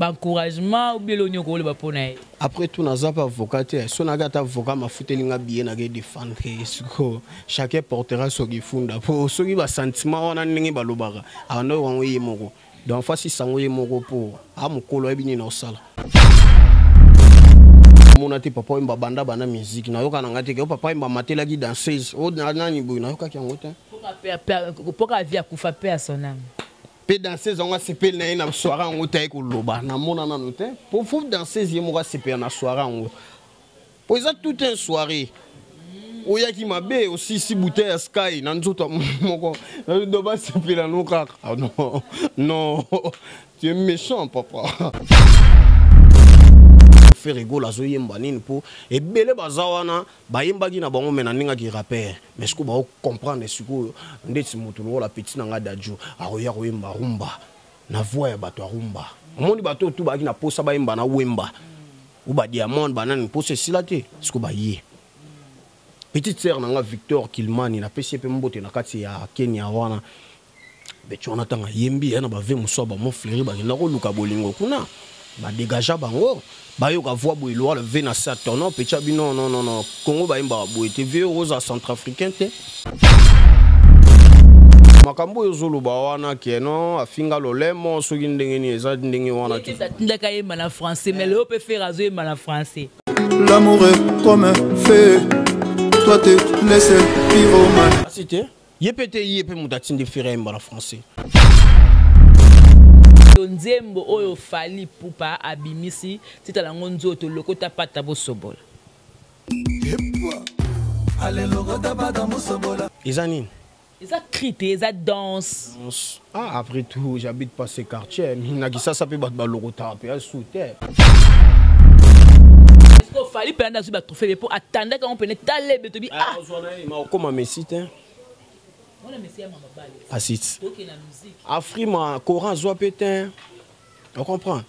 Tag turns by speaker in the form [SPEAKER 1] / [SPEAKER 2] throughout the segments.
[SPEAKER 1] Baencouragement ou bien eloko nini okoloba mpo na ye?
[SPEAKER 2] Après tout, naza mpe avocat te. So naki ata avocat, mafuteli nga billet, nake défendre ye. Sikoyo chacun portera soki funda, po soki basentiment wana ndenge balobaka, abanda oyo yango ye moko. Donc fasi sango ye moko, mpo a mokolo ayebi nini naosala. Mona te, Papa Wemba banda banda musique, nayoka na nga te ke o Papa Wemba amatelaki danseuse o nani boye. Nayokaki yango te.
[SPEAKER 1] Mpoka vie akufa mpe ya son âme.
[SPEAKER 2] Mpe danseuse yango asepeli na ye na soirée yango te, aye koloba namona nano te, po faut danseuse ye moko asepela na soirée yango, po eza toute une soirée. Oyaki mabe, osisi bouteille ya Sky na nzoto moko do, basepela no kaka. Ah, non, non, tu es méchant, papa. Ferre Gola azoyemba nini? Mpo ebele baza wana bayembaki na bango, me na ndengaki rapper, mais sikoyo baocomprendre. Sikoyo ndeti moto lokola petit na ngai Dadju akoya koyemba rumba na voix ya bato ya rumba. Omoni, bato oyo tu bayaki na posa bayemba na Wemba o badiamond banani, mposa esila te. Sikoyo baye petite sœur na nga Victor Kilmani, napesi ye mpe mbote na kati ya Kenya wana. Beti wana, ntango ayembi ya na bave mosusu ya bamont Fleuri, bakenda koluka bolingo kuna, badégagea bango, bayoka voix boye loa ve na se tono petya bino. Non, non, non, Congo bayembaka boye te. Vie oza centrafricain te. Makambo oyo ozoloba wana ke non, afinga lolemo soki ndenge nini, eza ndenge wana te.
[SPEAKER 1] Atindaka yemba na français, mais lelo mpe Ferre azoyemba na français.
[SPEAKER 3] L'amour est comme un feu, toi te laisses pyromane.
[SPEAKER 2] Asi te, ye mpe te, ye mpe moto atindi Ferre ayemba na français.
[SPEAKER 1] Nzembo oyo Fally Ipupa abimisi, titala yango Nzoto lokota pata bosobola.
[SPEAKER 2] Eza nini?
[SPEAKER 1] Eza cri te, eza danse.
[SPEAKER 2] Ah, après tout, j'habite pas ce quartier na Kisasa mpe bato balokotaka mpe asu te.
[SPEAKER 1] Fally mpe azwi batrophée mpo atandaki yango pene talebe tobi.
[SPEAKER 2] Ah, okóma messi te. Asi Afrima coran azwa mpe te, ocomprend.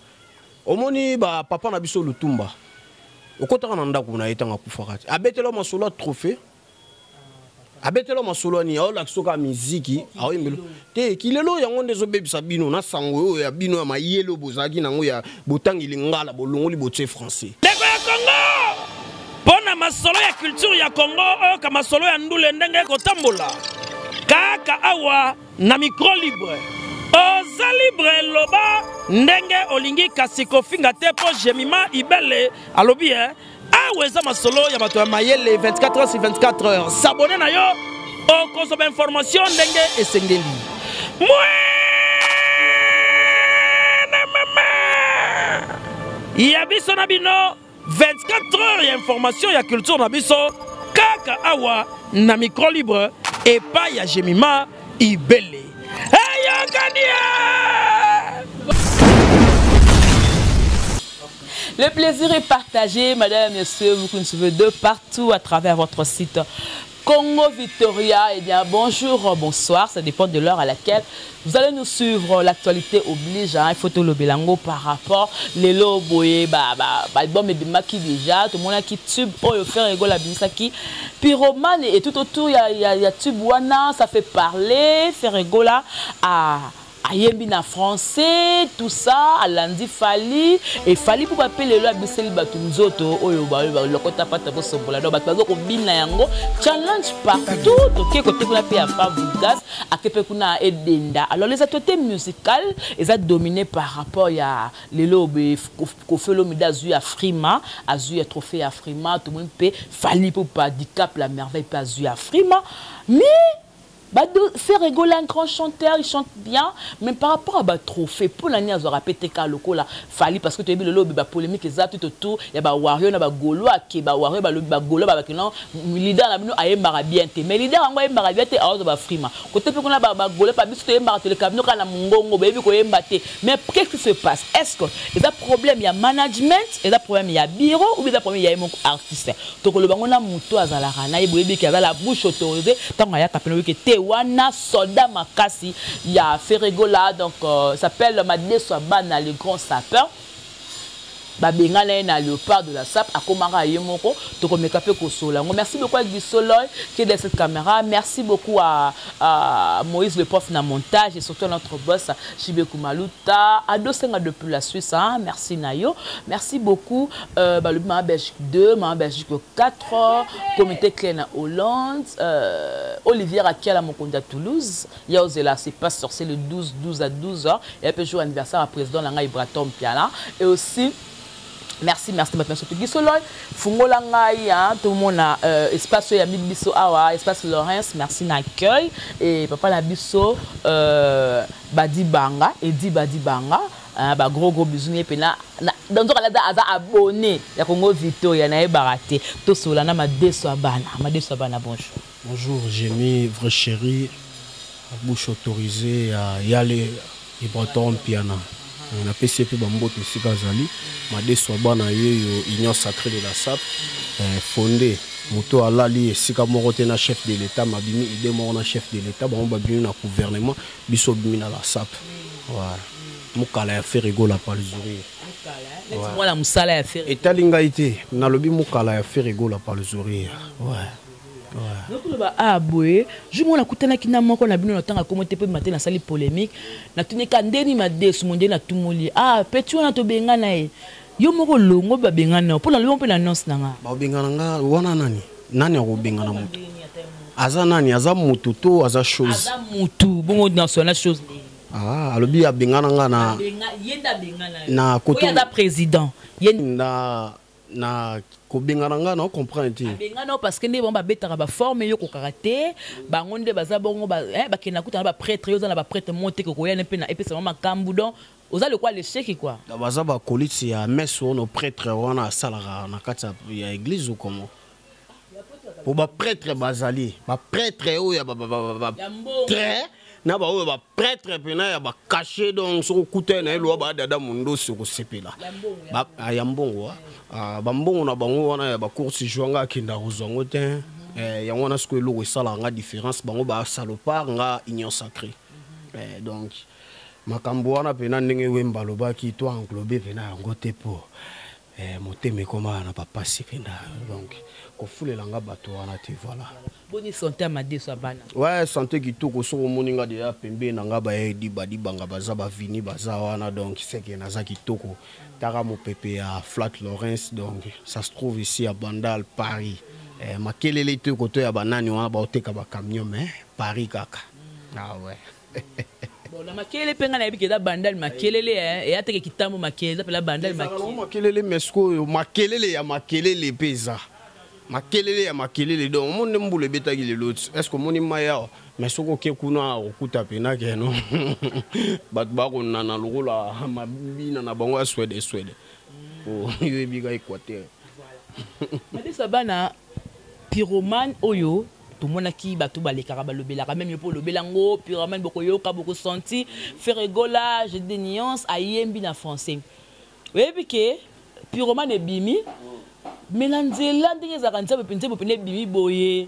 [SPEAKER 2] Omoni, bapapa na biso Lutumba, okotaka na ndako na ye ntango akufaka te, abetela masolo ya trophée, abetela masolo ani, aolakisa kaka miziki, aoyembelo te. Kilelo yango nde ezobebisa bino na sango oyo ya bino ya mayele oyo bozalaki nango ya botangi lingala, bolongoli, botie français.
[SPEAKER 4] Ndeko ya Kongo, mpo na masolo ya culture ya Kongo, oyoka masolo ya ndule ndenge ekotambola kaka awa na micro libre. Oza libre, loba ndenge olingi, kasi kofinga te, mpo Jemima Ibele alobi e awa eza masolo ya bato ya mayele. 24 heures sur 24 heures, s'abonner na yo, okozwa bainformation ndenge esengeli. Mwene mama ya biso na bino, 24 heures ya information ya culture na biso kaka awa na micro libre epai ya Jemima Ibele. Eyokani.
[SPEAKER 1] Le plaisir est partagé, madame, monsieur, vous qui nous suivez de partout à travers votre site Congo Victoria. Eh bien, bonjour, bonsoir, ça dépend de l'heure à laquelle vous allez nous suivre. L'actualité oblige, hein, il faut tout le belango par rapport. Lelo boye, ba, ba, ba, album ebimaki déjà, tout le monde qui tube, oh, Ferre Gola abimisaki, Pyromane et tout autour, il y a, y a, y a tube wana, ça fait parler, Ferre Gola a ayembi na français, tout ça, alandi Fally et Fally mpo bape lelo abiseli bato nzoto oyo balokota pata bosobola. Donc bato baza kobina yango, challenge partout. Toke kote kuna mpe ya Fabregas, ake mpe kuna edenda. Alors les actualités musicales eza dominé par rapport ya lelo. Koffi Olomide azwi ya Afrima, azwi ya trophée ya Afrima. Tomoni mpe Fally mpo pa Dicap la Merveille mpe azwi ya Afrima. Mais Ferre Gola, un grand chanteur, il chante bien, mais par rapport à ba trophée, pour l'année azo répété ka lokola Fally, parce que tu as vu le lobi ba polémique eza tout autour, ya ba warrior na ba gaulois ke ba warrior ba lobi, ba gaulois ba non, leader na bino ayembaka bien te. Mais leader yango ayembaka bien te, azo ba Afrima. Côté pe kuna ba gaulois ba biso toyembaka te, le kabino kana mongongo bayebi koyemba te. Mais qu'est-ce qui se passe? Est-ce que eza problème ya management, eza problème ya bureau ou bien eza problème ya ye moko artiste? Tokoloba ngo na moto azalaka na ye, boyebi ke aza la bouche autorisée. Ntango ayaka pene, oyebi ke te wana soldat makasi ya Ferre Gola. Donc s'appelle Madeso Abana, le grand sapeur. Babengana ye na Léopard de la Sape, akomaka ye moko. Tokomeka mpe kosola yango. Merci beaucoup à Gisoloy qui est dans cette caméra. Merci beaucoup à Moïse le prof na montage et surtout à notre boss Jibe Kumaluta, Ado Senga depuis la Suisse, hein. Merci Nayo. Merci beaucoup. Balobi ma Belgique 2, ma Belgique 4, comité clé na Hollande, Olivier Rakiala Mokonda Toulouse, Yaozela, c'est pas sorcier le 12 12 à 12 heures. Et puis jour anniversaire à président Langa Ibratom Piala. Et aussi merci, merci, merci, surtout Gisoloy, Fungola ngai, hein, tout le monde a espace ya biso awa, espace Lawrence, merci na accueil. Et papa na biso Badi Banga, Edi Badi Banga, hein, ba gros gros bisous ni pena na dans tout cas aza abonné ya Congo Victoria na ebaraté. To sola na madeso abana, madeso abana, bonjour.
[SPEAKER 2] Bonjour, Jémy, vrai chéri, bouche autorisée à Yale Ibrator Piana. On a PCP Bamboto Sikazali, madeso abana yeyo Union Sacrée de la SAP, fondé moto alali esika moko te na chef de l'État, mabimi idée moko na chef de l'État, bango babimi na gouvernement, biso bimi na la SAP. Voilà. Mokala ya Ferre Gola par les oreilles.
[SPEAKER 1] Neti mwana mosala ya Ferre.
[SPEAKER 2] Etali ngai te, nalobi mokala ya Ferre Gola par les oreilles. Ouais.
[SPEAKER 1] Nokoloba, ah, boye jour moko nakutanaki na moko na bino na ntango akomo te mpe mate nasali polémique, natunika ndeni madesu mo ndeni natumoli, ah, petit wana tobengana ye, yo moko longo babengana yo mpo nalobi mpe na annonce na nga.
[SPEAKER 2] Babengana nga wana nani? Nani akobengana moto? Aza nani? Aza moto to aza chose?
[SPEAKER 1] Aza motu, bongo nyonso na chose.
[SPEAKER 2] Ah, alobi abengana nga na
[SPEAKER 1] Abenga, ye nde abengana yo.
[SPEAKER 2] Na koto
[SPEAKER 1] Oyo aza président. Ye
[SPEAKER 2] na kobengana nga na comprendre te.
[SPEAKER 1] Abengana yo parce que nde bango babetaka ba forme yo kokaka te, bango nde baza bongo ba, eh, bakenda kuta na ba prêtre, yo oza na ba prêtre mo te kokoya ne mpe na epesa bango makambo, donc oza lokwa l'échec quoi.
[SPEAKER 2] Na baza ba koliti ya messe ono prêtre wana asalaka na kati ya église ou comment? Po ba prêtre bazali, ba prêtre oyo ya ba, ba, ba, ba, ba,
[SPEAKER 1] Ya mbongo.
[SPEAKER 2] très, na ba oyo ba prêtre pena ya ba caché, donc soko kuta na ye loa ba dada mundosi okosepela.
[SPEAKER 1] Ya mbongo, ya
[SPEAKER 2] Ba, ah, ya mbongo, ah. Ah, ba mbongo na bango wana ya ba course joanga akenda kozwa ngo te. Yango wana sikoyo eloko esalaka nga différence, bango ba salopard nga union sacrée. Donc makambo wana pena ndenge Wemba alobaki to englober pena yango te po motema ekoma na bapasi pena, donc kofulela nga bato wana te, voilà.
[SPEAKER 1] Boni santé ya madeso ya bana?
[SPEAKER 2] Ouais, santé kitoko, soko omoni nga deja pembeni na nga ba Edi Badibanga baza ba Vini baza wana, donc c'est que naza kitoko. Taka mopepe ya Flat Lawrence, donc ça se trouve ici à Bandal, Paris. Makelele te koto ya banani wana ba oteka ba camion, mais Paris kaka. Ah ouais.
[SPEAKER 1] Bon, na makelele mpe nga nayebi ke eza Bandal makelele, eh, eya teke kitambo makelele, eza mpela Bandal
[SPEAKER 2] Ezalaka
[SPEAKER 1] makelele.
[SPEAKER 2] nango makelele, mais sikoyo makelele ya makelele mpe eza makelele ya makelele, donc omoni nde mbula ebetaki lelo ti, est ce que omoni mai awa? Mais soki oke kuna okuta pena ke no bato bakonana lokola mabina na bango ya swede swede. Po yo yebi ka Équateur.
[SPEAKER 1] Madeso bana, pyromane oyo tomonaki bato balekaka balobelaka même yo mpo olobela yango pyromane, bokoyoka bokosenti Ferre Gola je des nuances ayembi na français, oyebi ke pyromane ebimi me na nzela ndenge ezalaka nzembo mpe nzembo pene ebimi boye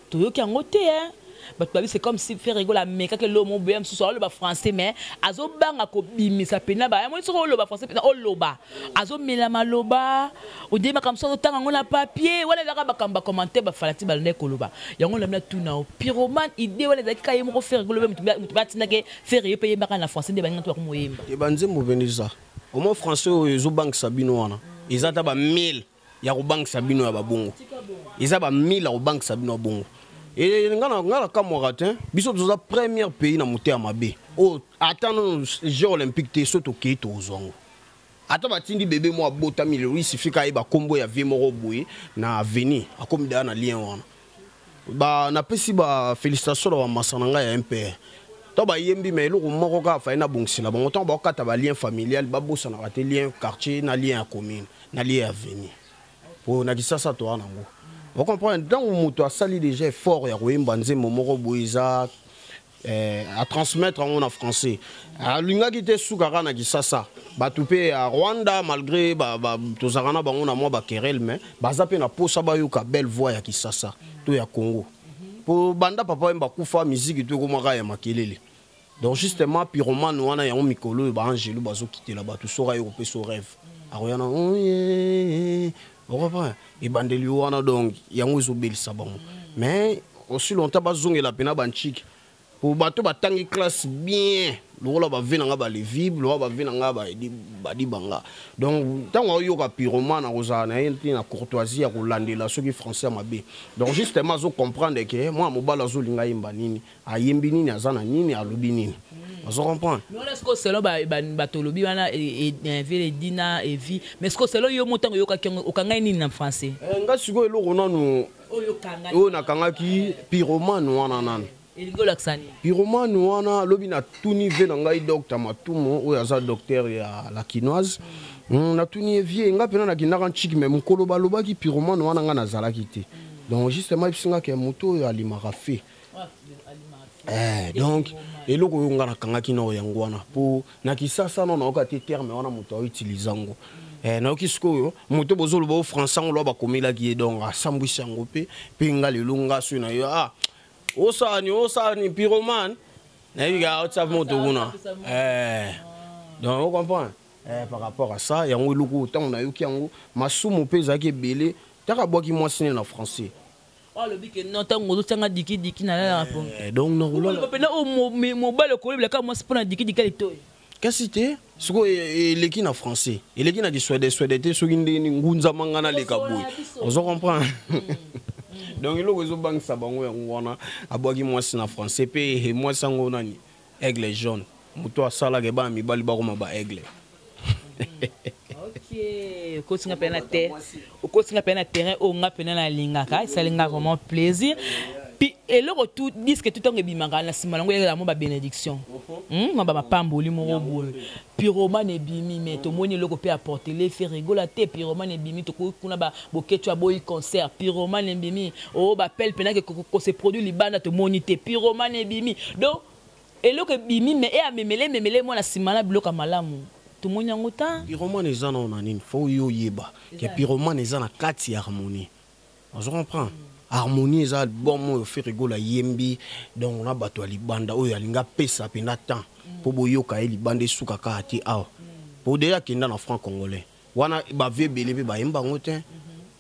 [SPEAKER 1] toyoki yango te, hein. Bato babi c'est comme si Ferre Gola amekaki eloko moko boye mosusu, aoloba français mais azobanga kobimisa pena ba yamoni soki oloba français pena oloba azomela maloba odeye makambo mosusu azotanga yango na papier wana ezalaka makambo bacommentaire bafalati balanda koloba yango. Na tuna o pyromane idée wana ezalaki ka ye moko Ferre Gola, moto batindaki Ferre ye mpe yembaka na français nde baninga to bakomoyemba?
[SPEAKER 2] E banzembo pene eza omo français oyo ezobangisa bino wana eza ata ba 1000 ya kobangisa bino ya babongo, eza ba 1000 ya kobangisa bino ya bongo. E nga na kamwaka te, biso toza premier pays na motema mabe oyo ata nano jeu olympique te, so tokei tozwa yango. Ata batindi bebe moko abotami lelo, il suffit kayeba kombo ya vie moko boye na avenir, akomi daya na lien wana. Ba napesi ba félicitation na bamasa na ngai ya MPR to bayembi, mais eloko moko kaka fai nabongisela bango: ntango bakokata ba lien familial, babosanaka te lien quartier na lien ya commune na lien ya avenir, po na Kisasa toa nango. Ocomprendre, ntango moto asali déjà effort ya koyemba nzembo moko boye, eza à transmettre yango na français, alingaki te suka kaka na Kisasa. Bato mpe ya Rwanda, malgré tozalaka na bango na mwa baquerelle, mais baza mpe na posa bayoka belle voix ya Kisasa to ya Congo. Po banda papa Wemba akufa, miziki to ekomaka ya makelele. Donc justement pyromane wana yango mikolo oyo baangelu bazokitela bato, soki aye kopesa rêve. Akoya na oye, ocomprendre ebandeli wana. Donc yango ezobelisa bango, mais aussi longtemps bazongela mpena banchike po bato batangi classe bien, lokola bave na nga balevi, lokola bave na nga badibanga. Donc ntango aoyoka pyromane, akozala na ye te na courtoisie ya kolandela soki français ya mabe. Donc justement azocomprendre ke mwana mobali azolinga ayemba nini, ayembi nini, aza na nini, alobi nini, azo comprendre.
[SPEAKER 1] Mais wana sikoyo, selon bato olobi wana, ville Edina Evi, mais sikoyo selon yo mo, ntango oyokaki yango, okangai nini na français?
[SPEAKER 2] Nga sikoyo eloko nanu oyo nakangaki pyromane wana nanu.
[SPEAKER 1] Elingi olakisa nini?
[SPEAKER 2] Pyromane wana, alobi natuni ve na ngai docteur Matumo oyo aza docteur ya la kinoise. Natuni ye: vie nga mpena nakendaka ntiki, me mokolo balobaki pyromane wana, nga nazalaki te. Donc justement ebisi nga ke moto oyo alimaka fe. Donc eloko oyo nga nakangaki nao yango wana, mpo na Kisasa nao nayoka te terme wana moto aoutilize yango. Nayoki sikoyo moto bozoloba o français yango loa bakomelaki ye, donc asambwisi yango mpe nga lelo nga soki na yo, ah, osala nini, osala nini, pyromane, nayebi ka otisa moto kuna. Donc ocomprendre par rapport à ça, yango eloko ntango nayoki yango, masumu mpe ezalaki ebele taka abwaki mwasi ne na français.
[SPEAKER 1] Alobi ke non, ntango ozotianga dikidiki, nalalaka po.
[SPEAKER 2] Donc nakolala
[SPEAKER 1] mpena oyo mobali okolobelaka mwasi mpona dikidiki alitoyi.
[SPEAKER 2] Kasi te, sikoyo eleki na français, eleki na kiswede swede te, soki ndeni ngunzamanga naleka boye, ozo comprendre. Donc eloko ezobangisa bango yango wana, abwaki mwasi na français mpe mwasi yango nani, aigle jaune, moto asalaka ebana mibali bakoma ba aigle.
[SPEAKER 1] Ok, okotinga mpena te, okotinga mpena na terrain oyo nga mpena nalingaka, esali nga vraiment plaisir. Puis eloko tu disque tu ntango ebimaka, na nsima nango eyaka mo babénédiction, mwa bamapamboli moko boye. Pyromane ebimi, mais tomoni eloko mpe aportele Ferre Gola te. Pyromane ebimi, tokoki kuna boketu aboyi concert. Pyromane ebimi, oyo bapele mpena ke kose produit libanda, tomoni te. Pyromane ebimi, donc eloko ebimi, mais e amemele ememele mwana nsima na biloko ya malamu, tomoni yango ta.
[SPEAKER 2] Pyromane eza nao na nini? Fo oyo oyeba ke pyromane eza na kati ya harmonie, ozo comprendre. Harmonie eza album oyo Ferre Gola ayembi, donc na bato ya libanda oyo alingi apesa mpenza temps mpo boyoka ye libanda, esuka kaka te awa, po deja akenda na franc congolais wana, bavie ebele mpe bayemba yango te,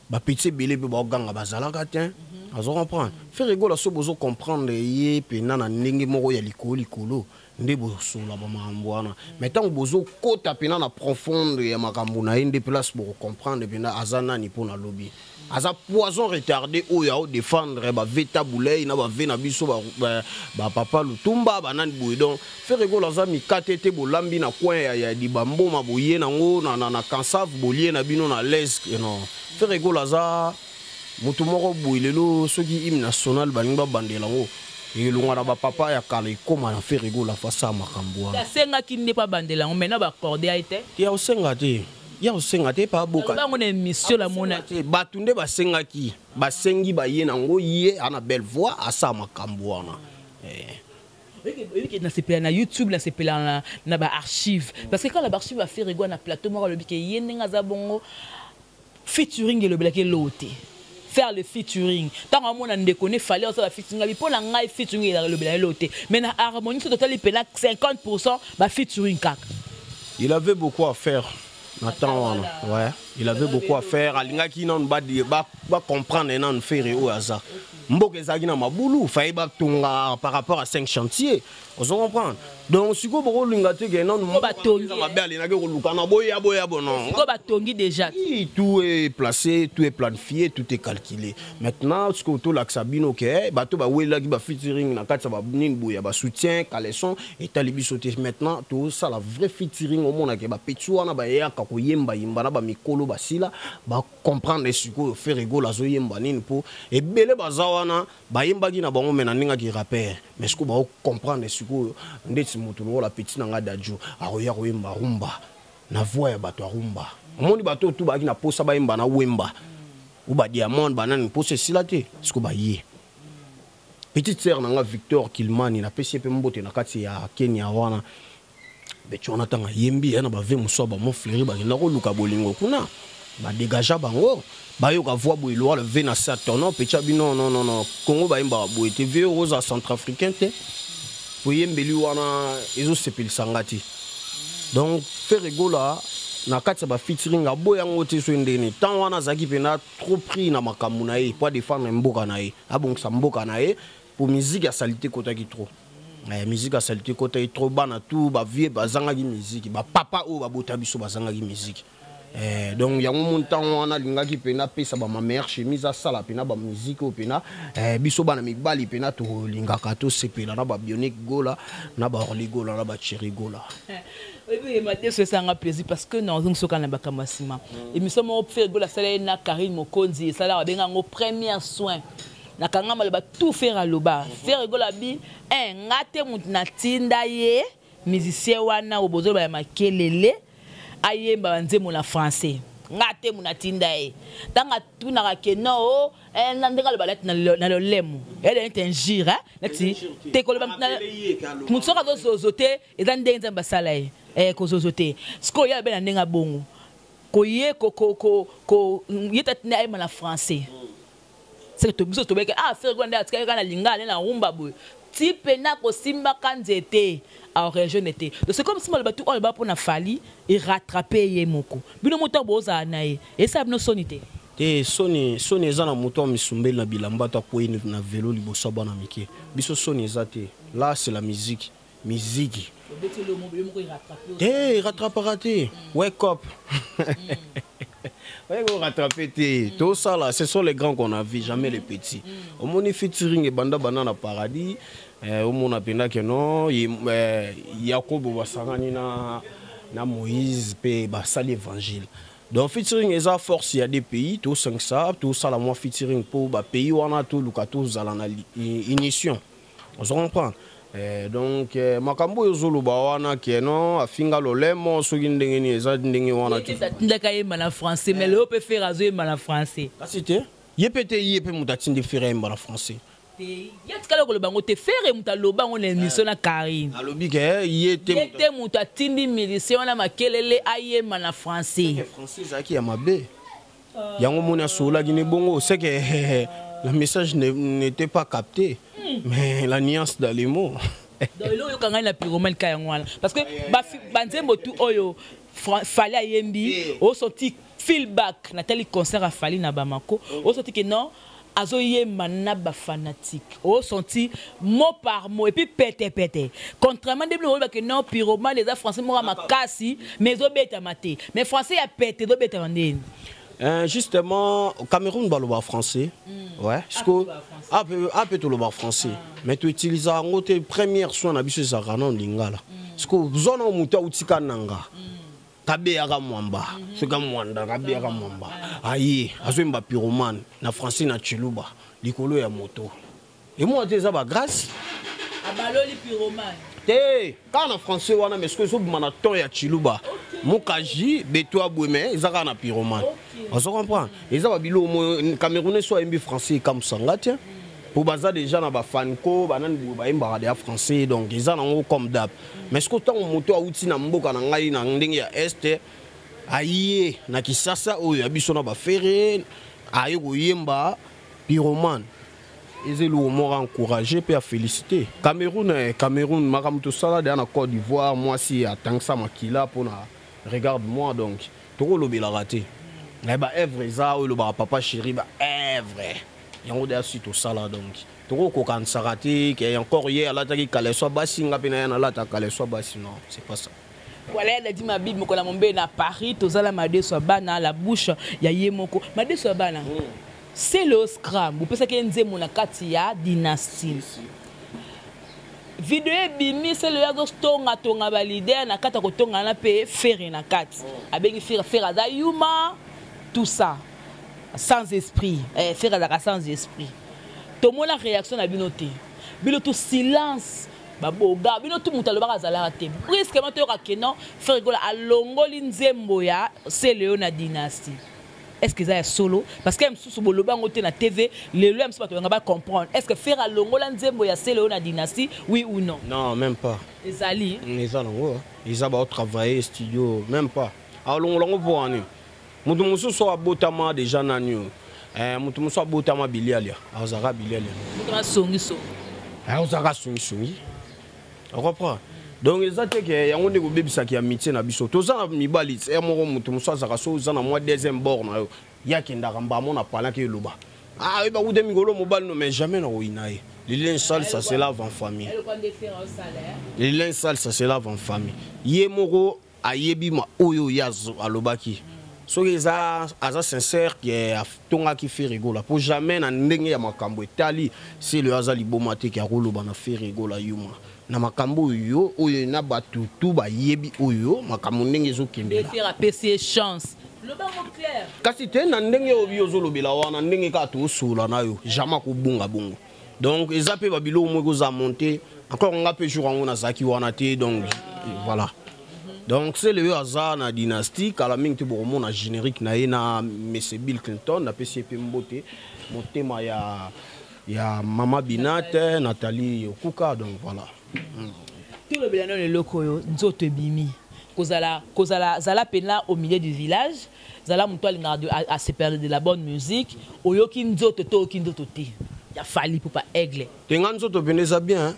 [SPEAKER 2] bapeti ebele mpe baoganga bazalaka te, azo comprendre. Ferre Gola, so bozo comprendre ye mpena na ndenge moko ya likolo likolo nde bosola bamakambo wana, mais ntango bozokota mpena na profonde ya makambo na ye, nde place bokocomprendre mpena aza nani. Mpo na lobi aza poison retardé oyo aodéfendre bave Tabulei na bave na biso, bapapa Lutumba, banani boye. Donc Ferre Gola aza mikate te bolambi na coin ya dibamboma, boye nango na kansave, bolie na bino na l'aise. Non, Ferre Gola aza moto moko boye. Lelo soki hymne national balingi babandela yango, elongwa na bapapa ya kala, ekóma na Ferre Gola, fasa makambo wana.
[SPEAKER 1] Asengaki nde mpo abandela yango, maintenant baaccorder ye te.
[SPEAKER 2] Ya kosenga te, ya kosenga te, pa boka.
[SPEAKER 1] Bango na émission namona.
[SPEAKER 2] Te, bato nde basengaki, basengi baye nango, ye ana belle voix, asala makambo wana.
[SPEAKER 1] Oyebi nasepela na YouTube, nasepela na baarchive, parce que quand na baarchive ya Ferre Gola na plateau moko, alobi ke ye ndenge aza bongo, featuring elobelaki eloo te. Faire le featuring, ntango amona ndeko ne Fally osala featuring, abi mpo na ngai featuring elobela eloo te, mais na harmonie so totali mpena 50 bafeaturing kaka.
[SPEAKER 2] Il avait beaucoup à faire na temps wana, ouais, il avait beaucoup à faire. Alingaki nanu bacomprendre nanu Ferre oyo aza. Mboka ezalaki na mabulu, faye batonga par rapport à 5 chantiers, ozo comprendre. Donc sikoyo bokolinga te ke nanu mabe alingaki koluka na boya boya bo, non.
[SPEAKER 1] Sikoyo batongi déjà.
[SPEAKER 2] Tout est placé, tout est planifié, tout est calculé. Maintenant sikoyo tolakisa bino ke bato bawelelaki bafeaturing na kati ya banini boye ya basoutien caleçon, etali biso te. Maintenant tosala vrai featuring, omonake bapeti wana bayaka koyembayemba na bamikolo basila bacomprendre sikoyo Ferre Gola azoyemba nini, mpo ebele baza wana bayembaki na bango me na ndengaki rapper, mais sikoyo baocomprendre sikoyo ndeti moto lokola petit na ngai Dadju akoya koyemba rumba na voix ya bato ya rumba. Omoni bato oyo tu bayaki na posa bayemba na Wemba o badiamond banani, mposa esila te. Sikoyo baye petite sœur na nga Victor Kilmani, napesi ye mpe mbote na kati ya Kenya wana. Beti wana ntango ayembi ya na bave mosusu ya bamont Fleuri, bakenda koluka bolingo kuna, badégagea bango, bayoka voix boye lokola ve na sa tono petya bino. Non, non, non, Congo bayembaka boye te, ve oza centrafricain te, po eyembeli wana ezosepelisa nga te. Donc Ferre Gola Na kati ya bafeaturing, aboya yango te. So ndeni ntango wana azalaki mpena trop pris na makambo na ye po adéfendre mboka na ye, abongisa mboka na ye, po musique ya saleté ekotaki trop. Musique ya saleté ekotaki trop. Bana tu bavieux bazangaki musique, bapapa oyo babota biso bazangaki musique. Donc yango mo ntango wana alingaki mpena apesa bama meilleure chemise, asala mpena bamusique oyo mpena biso bana mibali mpena tolingaka, tosepela na babionic Gola, na baorli Gola, na bacheri Gola.
[SPEAKER 1] Oyebi, madeso esanga plaisir parce que nazongi soka na bakambo ya nsima. Émission moko Ferre Gola asala ye na Karine Mokonzi, esalaka, babenga yango Première Soin. Nakanga maloba tout Ferre aloba. Ferre Gola abi nga te motu natinda ye musicien wana oyo bozoloba ya makelele ayemba banzembo na français. Nga te motu natinda ye. Ntango atunaka ke non o na ndenge aloba neti na lolemo eyede neti injure, neti te koloba motu soki azozozo te, eza ndenge Nzambe asala ye kozozo te. Sikoyo ye abe na ndenge abongo koye ye tati ayemba na français, c'est que biso tobeke ah, Ferre Gola nde atikaki kaka na lingala nde na rumba boye ti mpena kosimbaka nzete arejoindre te. Donc c'est comme si maloba tu oyo aloba mpona Fally erattrape ye moko. Bino moto bozala na ye, esala bino soni te?
[SPEAKER 2] Te, soni, soni eza na moto ya misumbeli na bilamba to akwei na velo liboso ya bana mike. Biso soni eza te. Là, c'est la musique, musique te rattrapaka te. Wake up, oye rattraper te. Tosala, ce sont les grands qu'on a vu, jamais les petits. Omoni featuring ebanda banda na Paradis. Omona mpenza ke non, Yakobo basangani na Moïse mpe basali évangile. Donc featuring eza force ya des pays. Tosangisa, tosala mwa featuring mpo bapays wana toluka tozala na unition, ozo comprendre? Donc makambo oyo ozoloba wana ke non, afinga lolemo soki ndenge nini, eza ndenge wana te.
[SPEAKER 1] Atindaka yemba na français, mais lelo mpe Ferre azoyemba na français.
[SPEAKER 2] Kasi te, ye mpe te, ye mpe moto atindi Ferre ayemba na français.
[SPEAKER 1] Te, ye atikala koloba yango te. Ferre moto aloba yango na émission na Karine.
[SPEAKER 2] Alobi ke ye te.
[SPEAKER 1] Ye te moto atindi musicien wana makelele ayemba na français.
[SPEAKER 2] Français ezalaki ya mabe, yango moni asololaki ne bongo. C'est que le message n'était pas capté, mais la nuance dans les mots.
[SPEAKER 1] Donc eloko oyoka ngai na pyromane ka yango wana, parce que banzembo tu oyo Fally ayembi, osoti feedback. Natali concert afali na Bamako, osoti ke non, azoyemba na bafanatique, osenti mot par mot et puis pete pete, contrairement nde bino oyebake non, pyromane eza français moko ya makasi, mais ezobetama te. Mais français ya pete ezobetama ndeni?
[SPEAKER 2] Justement, au Cameroun, baloba français. Ouais. Ape toloba français. Mais tu utilises yango te. Première soin na biso ezalaka na lingala. Parce que zona moto autika nanga. Kabeyaka mwamba. Soki mwanda kabeyaka mwamba. Aye, azoyemba pyromane na français na chiluba likolo ya moto. Emona te, eza ba grâce.
[SPEAKER 1] Abaloli pyromane.
[SPEAKER 2] Te, kaka na français wana, mais soki ezobima na ton ya chiluba, mokaji beto abwe, mais eza kaka na pyromane, ozo comprendre? Eza babiloko mo Camerounais so ayembi français ekamusanga te, po baza déjà na bafanko banani boye bayembaka deya français. Donc eza nango comme d'hab. Mais soki ntango moto awuti na mboka na ngai na ndenge ya este, aye na Kisasa oyo ya biso na baFerre, aye koyemba pyromane, eza eloko moko encouragé mpe afélicité Cameroun. Cameroun, makambo tosala deya na Côte d'Ivoire, mwasi atangisa makila mpona regarde moi donc tokolobelaka te. Baœuvre eza oyo elobaka papa chéri, baœuvre yango deya si tosala. Donc tokokokanisaka te ke encore ye alataki caleçon basi, nga mpe na ye nalata caleçon basi. Non, c'est pas ça.
[SPEAKER 1] Voilà, elle a dit ma Bible mokolo mombe na Paris. Tozala madeso ya bana, la bouche ya ye moko madeso ya bana. C'est le scram bopesaki ye nzembo na kati ya Dynastie. Video ebimi, Celeo oyo azotongatonga baleader na kati ya kotonga wana mpe Ferre na kati abengi Ferre, Ferre aza yuma, tout ça sans esprit. Ferre azalaka sans esprit. Tomona réaction na bino te, bino tout silence, baboga bino tu, moto alobaka azalaka te. Brusquement toyoka ke non, Ferre Gola alongoli nzembo ya Celeo na Dynastie. Est ce que eza ya solo? Parce que ya mosusu boloba yango te na TV. Lelo ya mosusu bato banga bacomprendre. Est ce que Ferre alongola nzembo ya Celeo na Dynastie, oui ou non?
[SPEAKER 2] Non, même pas.
[SPEAKER 1] Ezali.
[SPEAKER 2] Eza nango, eza baotravaille studio, même pas. Alongola yango mpo wani moto mosusu oyo abotama déjà nani oyo. Moto mosusu abotama bilialia, azalaka bilialia.
[SPEAKER 1] Moto asongisongi.
[SPEAKER 2] Ozalaka songisongi, ocomprend? Donc eza te ke yango nde kobebisaki amitié na biso. Toza na mibali ye moko, moto mosusu azalaka so oza na mwa deuxième bord na yo, ye akendaka mbamo na palaki eloba: "Ah, oyeba kuta mikolo mobali no." Mais jamais na koyina ye. Le linge sale, ça se lave en famille. Le linge sale, ça se lave en famille. Ye moko ayebi ma oyo ye alobaki. Soki eza aza sincère ke atongaki Ferre Gola, po jamais na ndenge ya makambo etali sele aza liboma te ke akoloba na Ferre Gola yuma na makambo oyo oyo na bato tu bayebi oyo makambo ndenge ezokendela.
[SPEAKER 1] Ferre apesi ye chance, lobango clair.
[SPEAKER 2] Kasi te, na ndenge oyo bi ozolobela wana, ndenge kaka tosola na yo, jamais akobunga bongo. Donc eza mpe babiloko moko eza monte encore. Nga mpe jour yango nazalaki wana te. Donc voilà, donc sele oyo aza na Dynastie, kala mingi te bokomona générique na ye na monsieur Bill Clinton. Napesi ye mpe mbote, motema ya mama Binate Nathalie Okuka. Donc voilà.
[SPEAKER 1] Tolobela nano eloko oyo nzoto ebimi. Kozala zala mpena au milieu du village, zala moto alingaka asepela de la bonne musique. Oyoki nzoto to oyoki nzoto te ya Fally Ipupa Aigle?
[SPEAKER 2] Te, nga nzoto pene eza bien.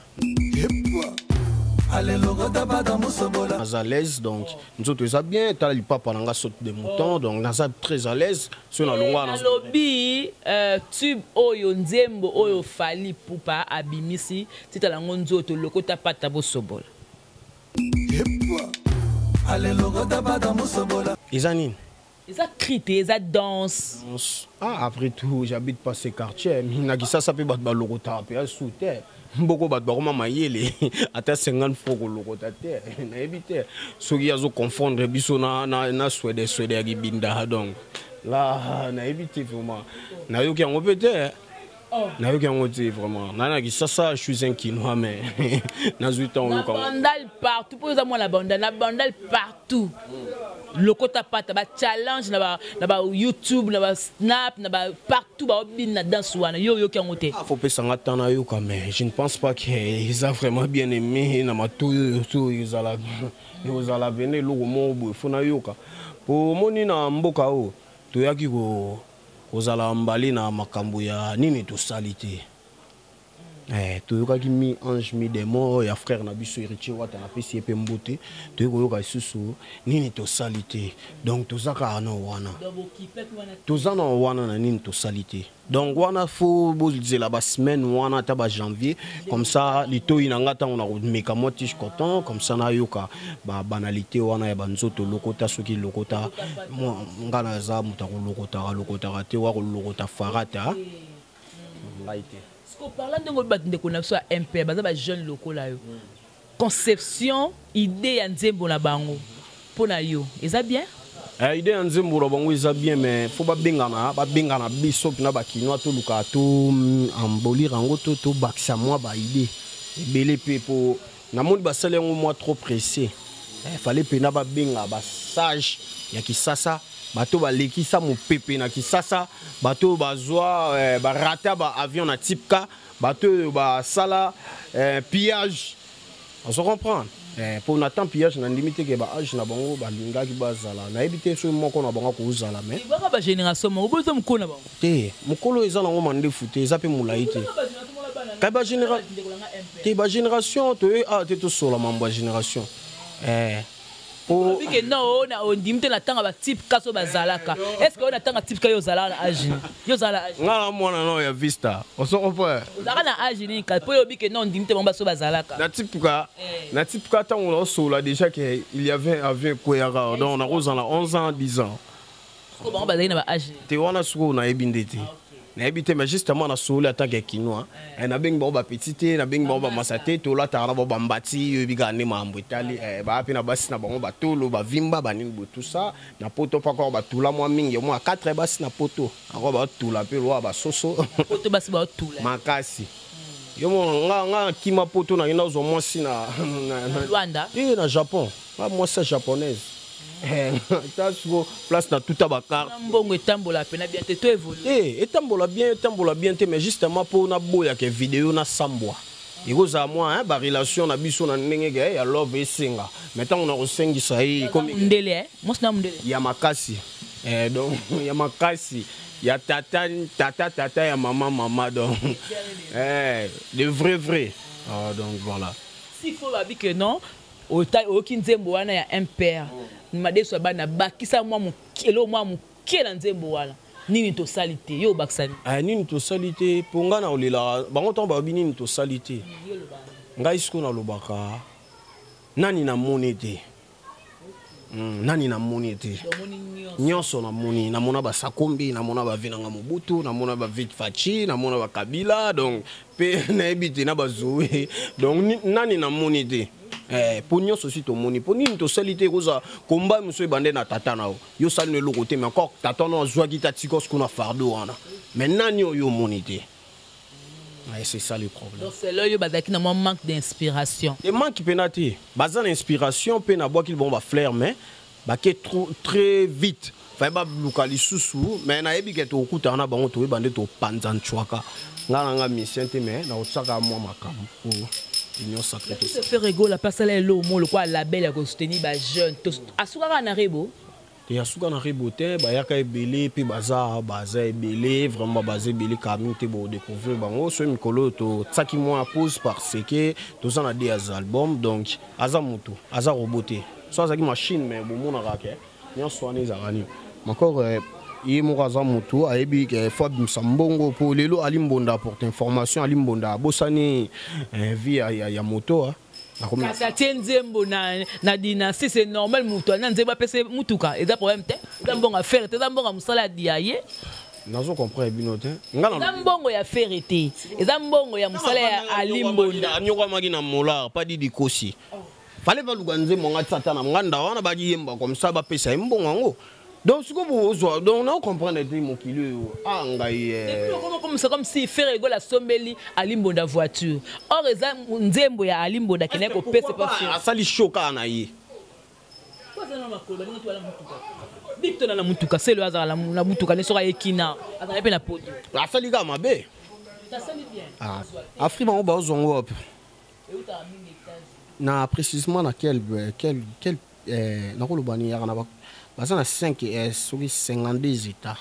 [SPEAKER 2] Naza à l'aise, donc nzoto eza bien. Tala lipapa na nga, saute de mouton. Donc naza très à l'aise so nalongwa.
[SPEAKER 1] Nalobi tube oyo, nzembo oyo Fally Ipupa abimisi, titala yango nzoto lokota pata bosobola.
[SPEAKER 2] Eza nini?
[SPEAKER 1] Eza cri te, eza danse.
[SPEAKER 2] Ah, après tout, j'habite pas ce quartier. Na Kisasa mpe bato balokotaka mpe asu te. Mboko bato bakoma mayele, ata 50 francs kolokota te. Nayebi te soki azoconfondre biso na swede swede ya kibinda. Donc là nayebi te vraiment, nayoki yango mpe te.
[SPEAKER 1] Oh.
[SPEAKER 2] Nayoki yango te vraiment. Na Kisasa, je suis un Kinois, mais nazwi ntango
[SPEAKER 1] na
[SPEAKER 2] oyoka yango.
[SPEAKER 1] Bandal partout, mpo eza mwana Bandal, na Bandal partout lokota pata, bachallenge na ba YouTube, na basnap, na ba partout, baobini na danse wana. Yo oyoki yango te?
[SPEAKER 2] Ah, faut pesanga temps nayoka, mais je ne pense pas que eza vraiment bien aimé na matoi oyo to ezala ekozala pene eloko moko boye. Faut nayoka, po omoni na mboka oyo toyaki kozala mbali na makambo ya nini tosali te. Toyokaki mi ange mi démon ya frère na biso Héritier Wata, napesi ye mpe mbote. Toyei koyoka lisusu nini tosali te. Donc toza kaka na wana, toza na wana na nini tosali te. Donc wana faut bozela basemaine wana, ata bajanvier comme ça, litoi na nga ntango nakomeka mwa tige coton comme ça, nayoka babanalité wana ya banzoto lokota. Soki lokota nga naza moto akolokotaka lokotaka te, wa kolokota farata ngai te.
[SPEAKER 1] Parla ndenge oyebi bato, ndeko na biso ya MPR baza bajeune lokola yo. Conception, idée ya nzembo na bango mpo na yo eza bien?
[SPEAKER 2] Idée ya nzembo na bango eza bien, mais faut babengana biso mpena bakinois, toluka to embolir yango to tobakisa mwa baidée ebele mpe, po namoni basali yango mwa trop pressé. Fallait mpena babenga basage ya Kisasa, bato balekisa mopepe na Kisasa, bato oyo bazwa barata baavion na type K, bato oyo basala pillage, ozo comprendre? Mpo na temps pillage, nandimi te ke baage na bango balingaki bazala. Nayebi te soki moko na bango akozala, mais
[SPEAKER 1] Baka bagénération moko boza mokolo na bango.
[SPEAKER 2] Te, mokolo eza nango mandefu te, eza mpe molai te. Kai te, bagénération toye awa te, tosola mambo ya génération. Po
[SPEAKER 1] Bike non, ondimi te na ntango batype K so bazalaka. Est ce que oyo na ntango type K, yo ozalaka na age nini? Yo ozala na age?
[SPEAKER 2] Nga na mwana nao ya vista, ozo comprendre?
[SPEAKER 1] Ozalaka na age nini mpo oyo obike non, ondimi te bango baso bazalaka?
[SPEAKER 2] Na type K, na type K, ntango naosola déjà ke il y avait avion ekweyaka, donc nakozala 11 ans, 10 ans.
[SPEAKER 1] Sikoyo bango bazalaki na ba age nini?
[SPEAKER 2] Te, wana sikoyo nayebi nde te, nayebi te. Mais justement nasoli en tant que Kinois, nabengi bango bapeti te, nabengi bango bamasa te. Tolataka na bango bambati, oyebi kaka nde makambo etali. Baya mpe na basi na bango, batolo bavimba banini boye, tout ça. Na poto mpo akoko batula mwa mingi, mwa 4 basi na poto ako batula mpe loa basoso.
[SPEAKER 1] Poto basi baotula?
[SPEAKER 2] Makasi. Yo mona nga kima poto, nakenda kozwa mwasi na
[SPEAKER 1] Rwanda?
[SPEAKER 2] Eh, na Japon. Nga mwasi ya japonaise. Ta siko place na tuta bacarte.
[SPEAKER 1] Na mbongo etambola pena bien te to évolue?
[SPEAKER 2] Eh, etambola bien, etambola bien te, mais justement mpo naboyaka video nasambwa, ekozala mwa barelation na biso na ndenge ke ya love esenga, mais ntango na kosengisa ye ekomi
[SPEAKER 1] Mundele, eh? Mwasi na mundele?
[SPEAKER 2] Ya makasi. Donc ya makasi, ya tata tata tata, ya mama mama, donc de vrai vrai. Ah, donc voilà.
[SPEAKER 1] S'il faut babi que non. Oyoki nzembo wana ya MPR. Madeso ya bana bakisa mwa moke, eloko mwa moke na nzembo wana. Nini tosali te, yo obakisa nini?
[SPEAKER 2] Ah, nini tosali te, mpo ngai na olelaka bango ntango balobi nini tosali te. Ngai sikoyo nalobaka nani namoni te. Nani namoni te. Nyonso namoni, namona basakombi, namona bavi nanga Mobutu, namona bavi Fatshi, namona bakabila, donc mpe nayebi te na bazoe. Donc nani namoni te. Po nyonso si tomoni, po nini tosali te, kozwa komba mosusu ebande na tata na yo. Yo osali na eloko te, mais encore tata na yo azwaki ta tikos kuna fardeau wana. Mais nani oyo omoni te? Ouais, c'est ça le problème.
[SPEAKER 1] Donc c'est là yo bazaki na mwa manque d'inspiration.
[SPEAKER 2] Et manque pena te. Baza na inspiration pe na bwaki bon ba flair mais ba ke trop très vite. Fa ba luka lisusu mais na yebi ke to kuta na bango to bande to panza nchwaka. Nga na nga mission te mais na otsaka mwa makambo po union sacrée to.
[SPEAKER 1] Ferre Gola pasala elo mo lokwa label ya ko soutenir ba jeunes. Asukaka na rebo.
[SPEAKER 2] Te asuka na rebo te, bayaka ebele pe baza, baza ebele, vraiment baza ebele kami te bo découvrir bango. So mikolo to tsaki moi pause parce que toza na des albums donc aza moto, aza robot te. So azaki machine mais bo monaka ke nyonso wana ezalaka nini. Encore ye moko aza moto ayebi ke faut abimisa mbongo po lelo Ali Mbonda porte information Ali Mbonda abosani vie ya moto, hein. Nakomi
[SPEAKER 1] Kasi atie nzembo na dynastie, c'est normal moto ana nzembo apesa mutuka, eza problème te. Eza mbongo ya Ferre te, eza mbongo ya mosala ya dia ye.
[SPEAKER 2] Nazo comprendre bino te. Nga na
[SPEAKER 1] Eza mbongo ya Ferre te. Eza mbongo ya mosala ya Ali Mbonda.
[SPEAKER 2] Anyokwamaki na molar, pas Didi Kosi. Fallait pas luka nzembo nga tsata na nganda wana ba yemba comme ça ba pesa ye mbongo yango. Donc siko bozwa, donc na comprendre te mokili oyo. Ah ngai, eh.
[SPEAKER 1] Et puis, comme ça, comme si Ferre Gola sombeli Ali Mbonda voiture. Or eza nzembo ya Ali Mbonda kene ko pesa pas Ferre.
[SPEAKER 2] Asali shoka na ye.
[SPEAKER 1] Kwa za na makolo, baninga to ala mutuka. Big to na mutuka, c'est le hasard la na mutuka ne sera ekina. Azala pe na poto.
[SPEAKER 2] Asali ka mabe.
[SPEAKER 1] Asali bien.
[SPEAKER 2] Ah, Afrique bango ba zongo wapi?
[SPEAKER 1] Euta mingi États-Unis.
[SPEAKER 2] Na précisément na quel, quel, quel, nakoloba ni yaka na ba, baza na 5, soki 52 états.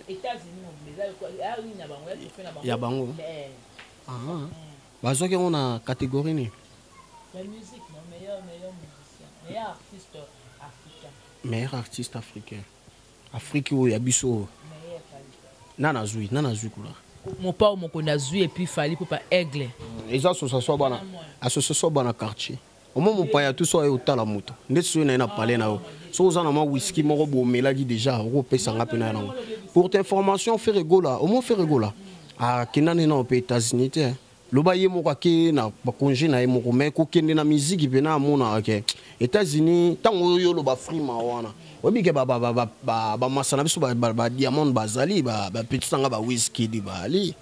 [SPEAKER 1] États-Unis, mais là, quoi, ah oui, na bango, ya trophée na bango.
[SPEAKER 2] Ya bango.
[SPEAKER 1] Mais,
[SPEAKER 2] Ah, ah. Bazwaki yango na catégorie nini?
[SPEAKER 1] La musique, non, meilleur musicien, meilleur artiste africain.
[SPEAKER 2] Meilleur artiste africain. Afrique oyo ya biso oyo.
[SPEAKER 1] Meilleur Fally.
[SPEAKER 2] Nana zui, nana zui kula.
[SPEAKER 1] Mon père mokonzi azui et puis Fally Ipupa aigle.
[SPEAKER 2] Eza association bana, association bana quartier. Au moins mon paya tout ça otala moto. Nde soyo na ye na palais na yo. So oza na mwa whisky moko bomelaki déjà, okopesa nga pe na yango. Pour ta information, Ferre Gola, au moins Ferre Gola. Ah, kenda ne na pe États-Unis te. Loba ye moko ake na ba congé na ye moko, mais kokende na musique pe na amona ke États-Unis tango oyo loba frima wana. Oyebi ke ba, ba, ba, ba, ba, ba masa na biso ba, ba, ba diamond bazali, ba, ba petit sanga ba whisky di bali.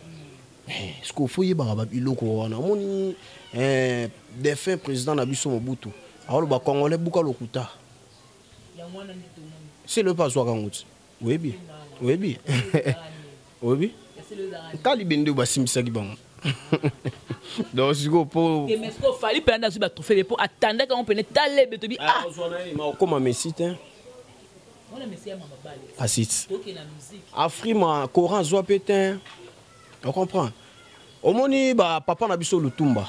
[SPEAKER 2] Eh, ce qu'il faut yebaka ba biloko wana. Omoni, eh, défunt président na biso Mobutu. Alors ba congolais buka lokuta. C'est le pas zwaka nguti. Oyebi? Oyebi? Oyebi? Kali bende ba simisaki bango. Donc siko po
[SPEAKER 1] Et mais siko Fally pe anda ba trophée po attendait quand on peut talebe to bi ah.
[SPEAKER 2] Ah, ozwa na ye, ma okoma Messi te.
[SPEAKER 1] Wana Messi ya mama bale.
[SPEAKER 2] Asit.
[SPEAKER 1] Toke na musique.
[SPEAKER 2] Afrima Coran zwa pe te. On comprend. Omoni ba papa na biso Lutumba.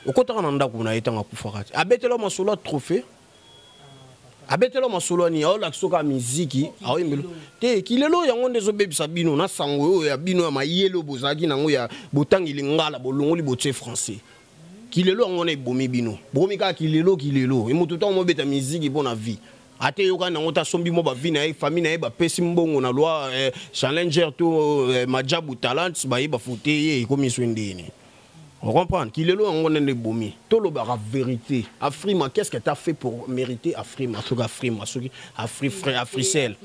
[SPEAKER 2] Okotaka na ndako na ye tanga kufaka te. Abetela masolo ya trophée. Abetela masolo ni aola soka miziki, aoyembelo. Te kilelo yango nde ezobebisa bino na sango oyo ya bino ya mayele bozalaki nango ya botangi lingala bolongoli botie français. Kilelo yango na ebomi bino. Bokomi kaka kilelo kilelo. E moto ntango mobeta miziki mpo na vie. Ate yoka nango ta sombi mo ba vie na ye, famille na ye ba pesi mbongo na loi challenger to Majabu Talents ba ye ba fute ye ekomi so ndeni. On comprend qu'il est là on est bomi. Tout le bar vérité. Afrima, qu'est-ce que t'as fait pour mériter Afrima? Soki Afrima, soki Afri frère, Africell.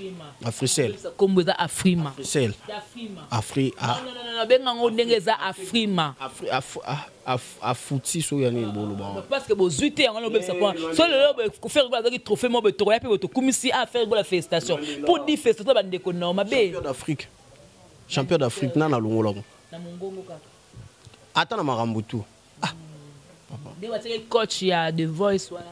[SPEAKER 2] Africell.
[SPEAKER 1] Kombo eza Afrima.
[SPEAKER 2] Africell.
[SPEAKER 1] Afrima.
[SPEAKER 2] Afri, ah.
[SPEAKER 1] Non, non, non, non, benga ngo ndenge eza Afrima.
[SPEAKER 2] Afri, af, ah, af, afuti so ya nini bolo ba.
[SPEAKER 1] Parce que bozwi te yango lobebisa kwa. So lelo bo ko faire gola zaki trophée mo bo tokoya pe bo tokumisi a faire gola félicitation. Pour dire félicitation ba ndeko na mabe.
[SPEAKER 2] Champion d'Afrique. Champion d'Afrique nana longola ko.
[SPEAKER 1] Na mongongo kaka.
[SPEAKER 2] Ata na makambo tu. Ah. Papa.
[SPEAKER 1] Nde batiki coach ya The Voice wana.